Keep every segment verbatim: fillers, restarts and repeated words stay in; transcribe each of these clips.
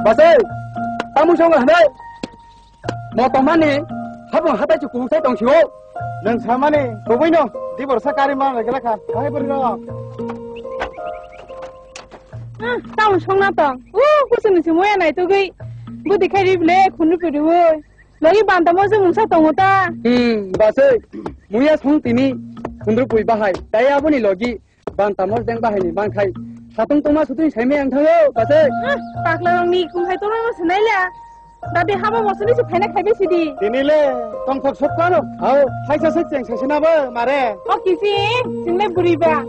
Basai, tamo song hanai. Mo tongmani, habung hatai chu kung sai tong sio. Nang samani, koboi no, di borsa kari man lagi laka. Hai beri no. Ah, tamo song na tong. Uh, kusun si moya nai tugui. Budi khai ri ble, khunu puri woi. Logi banta mo se mungsa tongo ta. Hmm, basai, muya song tini, khundru pui bahai. Tai aboni logi. Banta mor jeng bahai ni bangkhai. Satung tongma sutung saimai ang thango, base. Ah, pakla rong ni kung hai tongma sinai la. Dadi haba bosoni se phaina khaibe sidi. Tini le tongthok sok kwano. Hao. Haisa se cheng sasina ba mare. O kisi, single buri ba.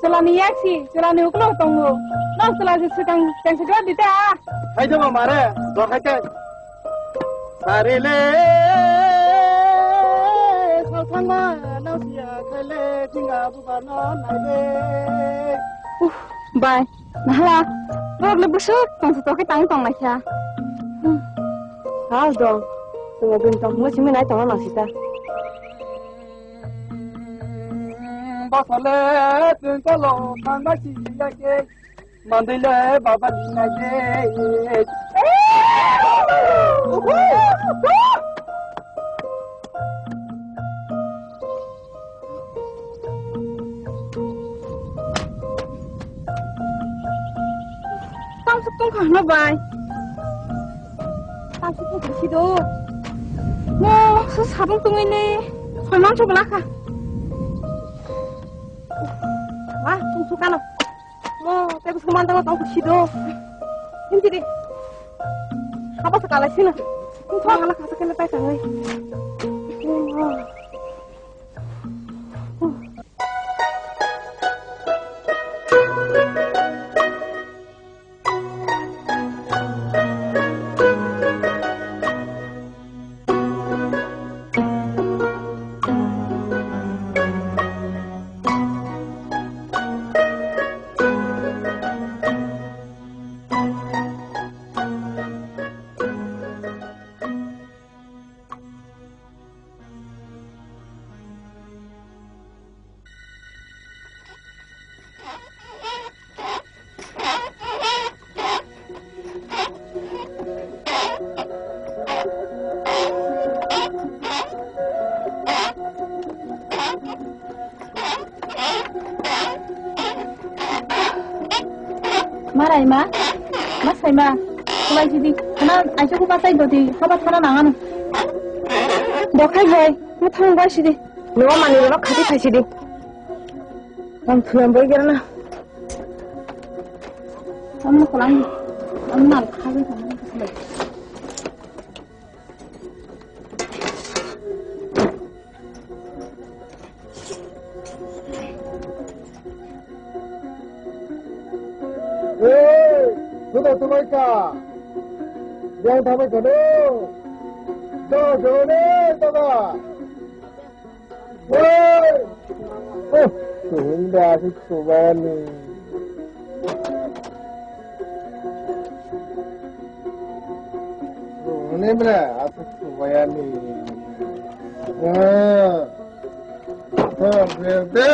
Selani yaksi, selani uklo tongo. No sela se sekang cheng sekla dita. Hai jaba mare, do hai kai. Sari le, salthangma nang siya khaile jinga buba no nai le. Uff, bai, nahala, borok le bwswk tong thok khe tang tong lai kha. Hmm. Hal dong, tongo bini tong mo simi nai tong nang sita. Bosale, tun kalo, thangma siya ke. Mandile baba ni na ye. Tang suk tong khano bai. Tang suk tong si do. Mo su sabung tong ini. Khoi mang su belaka. Wah, tong suk kano. Mo, tei bwswk man tangma tong sido. Himti di. Haba sa kala sino. Tong thong hala kasa kena tai tangai. Marai ma, ma sai ma, kulai sidi, khana aisok ko batai dodi, haba thana nangano. Dokhai bhai, ma thang bai sidi. Nogo mani rok khati khai sidi. Ang thulam bai gerana. Ang na kolang, ang na khabai thang. Ei, sudo subai ka. Yang thamai kano. Do, do, ne, do, do. Woi! Oh, tuhun dah si subani. Tuhun ni bra, aku subayani. Wah. Oh, berde.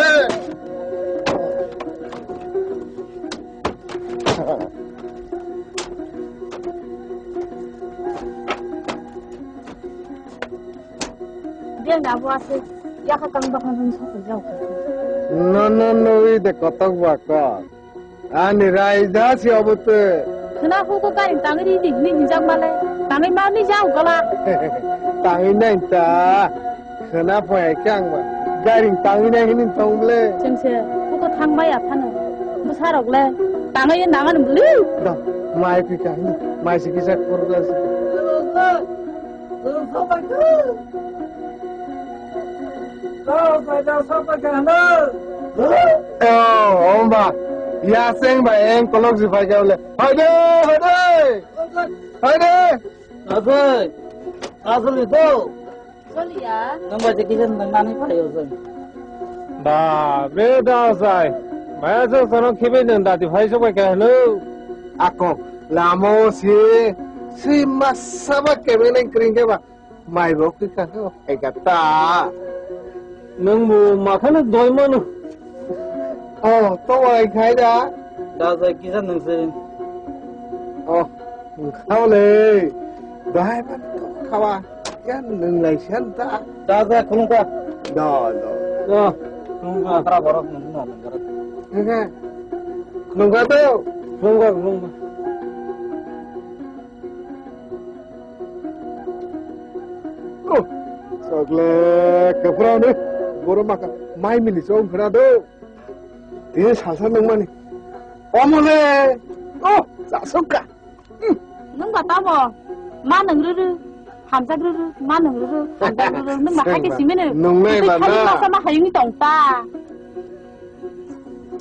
Dia nggak puas sih. Ya ke kang bakal nung satu jauh. No, no, no, ide kotok bakal. Ani raida si obo te. Khna huko garing tangwi ri di hini hinjak male. Tangwi mani jao gala. Tangwi nai ta. Khna phai kang ba. Garing tangwi nai hini tong ble. Chengse huko thang maya phano. Bwsarok le. Tangwi nangan bli. Da, mai pi ka hini. Mai si kisa kurga si. Oh, omba. Ya seng ba eng kolok si phai kau le. Hai de, hai de. Hai de. Asai. Asli to. Soliya. Nang ba je kisa nang nani phai yo seng. Ba, be da sai. Maya so sono khibe nang dati phai so bai ka hello. Ako, lamo si. Si masa ba kebe nang kring ke ba. Mai bo khe ka khe phai ka ta. Nwng bo makhano doi mano. Oh, to wai khai da. Da jai kisa nwng se. Oh, Khao le. Dahai man to khawa. Yan nung lai siyan ta. Ja, ja, khulumkha. Do, do. Ja, khulumkha. Khara borok nung no nung gara. Khulumkha to. Khulumkha, khulumkha. Oh, chocolate, kaprano, borok maka, mai mili chong khna do. Tini salsa nangmani. Omo le, oh, chasukha. Hmm. Nwng ba tamo, ma nwng rwrw, hamjak rwrw, ma nwng rwrw, hamjak rwrw, nwng ma hai khe simi no. Nungnai ba na. Khali masa ma hayungni tong ta.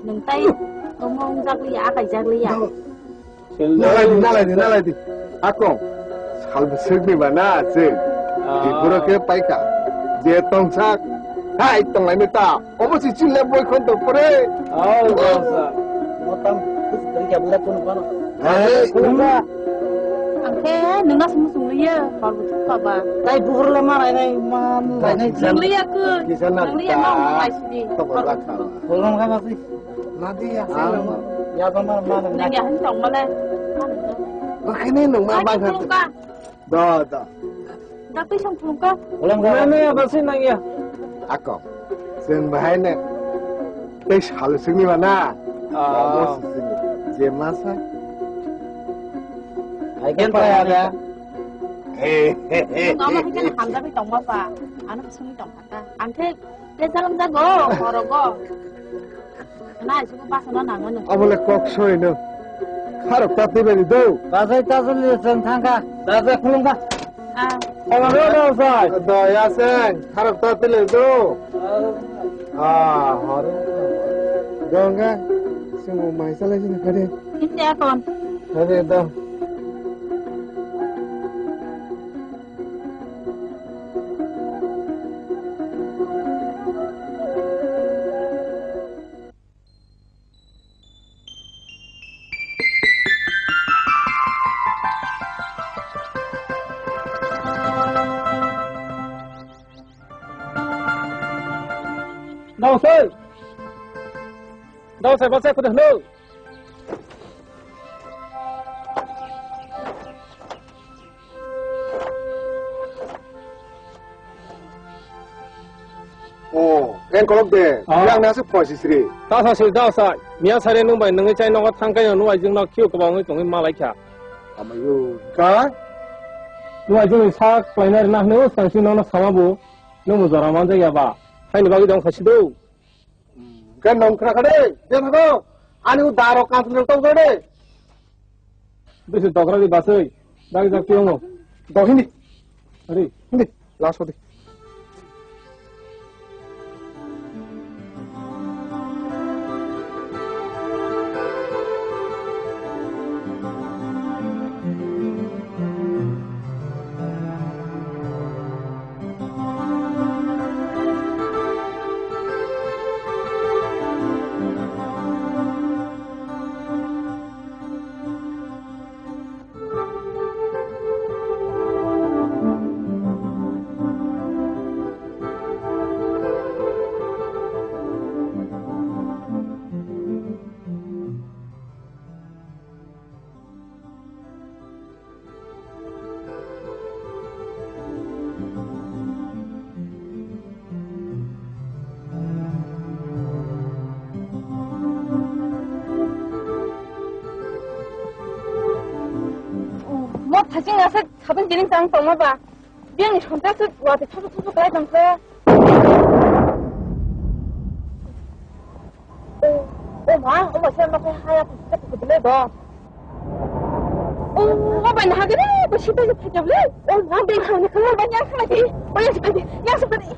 Nwng tai, omo wngjak liya, akai jak liya. Nalai di, nalai di, nalai di. Akong, salbwswkni ba na, chwng. Ah. Bifuro khe paikha. Je tongsak, hai tonglaini ta. Omo si chile boi khon to pore. Oh, bangsa. Motam, tong ya bula kono kono. Hai, khulumkha. Ang khe nungna sumsung liya, salbwswk ba. Tai buhur le ma rai nai, ma rai nai. Nung liya khe. Kisa na. Nung liya ta. Ma lai sidi. Khulumkha ma si. Nadi ya, ah, sila ma. Ya, sama, ma, ma. Nang ya, han tong ma le. Okhene nung ma. Ai, bang kha. Khulumkha. Da, da. Da, twi song khulumkha. Khulumkha. Nang ya, basi nang ya. Ako. Sen bahai ne. Tei sal singni mana? Ah. Mo singni. Je masa. Ai, ken pa ya da. He, he, he. Nang ma hikena hamjagwi tong ma pa. Ano sungwi tong kha ta. Ang khe Kesalam jago, horogo. Na, isugo basana nangmani. Abole kok soino. Kharok ta tibani do. Basai ta joli jeng thangkha. Basai khulumkha. Ah. Abole do sai. Do ya seng. Kharok ta tile do. Ah, horo. Ganga. Simo mai salai sini kare. Isi akon. Kare do. Dausai! Dausai, bachai, kuda hlo? O, ken kolok de. Ah. Yang nasi phoisi sri. Ta sa sri da sa. Miya sare nung bai nungwi chai nogo thangkai no nuai jing no khiu kwbangwi tongwi malai kha. Amayo, ka? Nuai jing sak paina rina hnu sangsi nono sama bu. Nung bu jora man jaya ba. Haini bagwi dong khasi do. Gan nong khra khade, de thago. Ani u daro kanthal tong de. Bisi tokra di basoi. Dagi jak tiyongo. Dohini. Ari. Hindi. Last hodi. Mo thaching aswk sabun kiring chang tongma ba. Biyangni sonta aswk watwi thusu thusu khlai tongkha. O, o ma, o ma se ma khe haya kuchita kuchita le do. O, o bai na hagere, ba sita je thajab le. O ma, beng hawni khala ba yang khala di. Ba yang sita di, yang sita di.